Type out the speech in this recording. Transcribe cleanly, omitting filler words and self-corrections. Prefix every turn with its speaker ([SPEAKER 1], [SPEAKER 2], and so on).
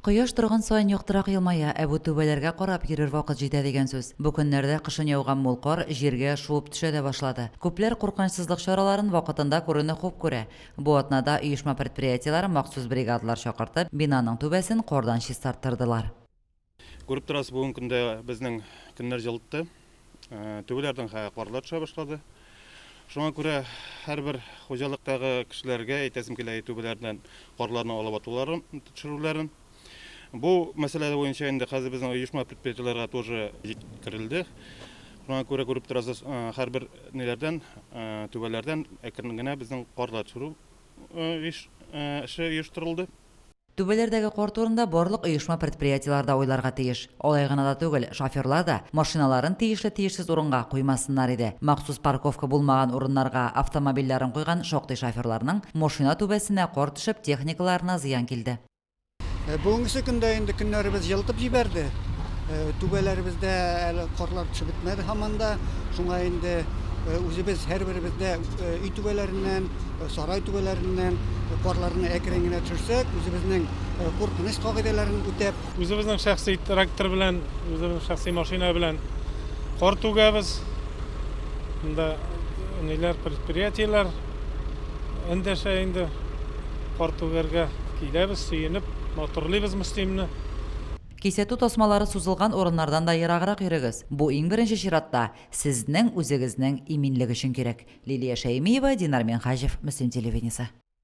[SPEAKER 1] Кояш торган саен яктырак елмая, ә бу түбәләргә карап йөрер вакыт җитә дигән сүз. Бу көннәрдә кышын яуган мул кар җиргә шуып төшә дә башлады. Күпләр куркынычсызлык чараларын вакытында күрүне хуп күрә. Бу атнада оешма-предприятиеләр махсус бригадалар чакыртып, бинаның түбәсен кардан чистарттырдылар.
[SPEAKER 2] Күреп торасыз, бүгенге көндә безнең көннәр җылытты. Түбәләрдән хәзер карлар төшә башлады. Шуңа күрә һәрбер хуҗалыктагы кешеләргә әйтәсем килә, түбәләрдән карларны алып атуларын, төшерүләрен. Бу мәсьәлә буенча инде хәзер безнең оешма предприятиеләргә тоже җиткерелде. Шуңа күрә күреп торасыз, һәрбер ниләрдән, түбәләрдән әкрен генә безнең карлар төшерү эше оештырылды.
[SPEAKER 1] Түбәләрдәге кар турында барлык оешма-предприятиеләр дә уйларга тиеш. Алай гына да түгел, шоферлар да машиналарын тиешле-тиешсез урынга куймасыннар иде. Махсус парковка булмаган урыннарга автомобильләрен куйган шактый шоферларның машина түбәсенә кар төшеп, техникаларына зыян килде.
[SPEAKER 3] Бүгенгесе көндә инде көннәребез җылытып җибәрде. Түбәләребездә әле карлар төшеп бетмәде һаман да. Шуңа инде үзебез һәрберебез дә өй түбәләреннән, сарай түбәләреннән карларны әкрен генә төшерсәк, үзебезнең куркыныч кагыйдәләрен үтәп.
[SPEAKER 4] Үзебезнең шәхси трактор белән, үзебезнең шәхси машина белән кар түгәбез. Монда ниләр, предприятиеләр эндәшә инде кар түгәргә. Киләбез, сөенеп, матурлыйбыз Мөслимне.
[SPEAKER 1] Кисәтү тасмалары сузылган урыннардан да ераграк йөрегез. Бу иң беренче чиратта, сезнең үзегезнең иминлек өчен кирәк. Лилия Шәймиева, Динар Минһаҗев, Мөслим телевидениесе.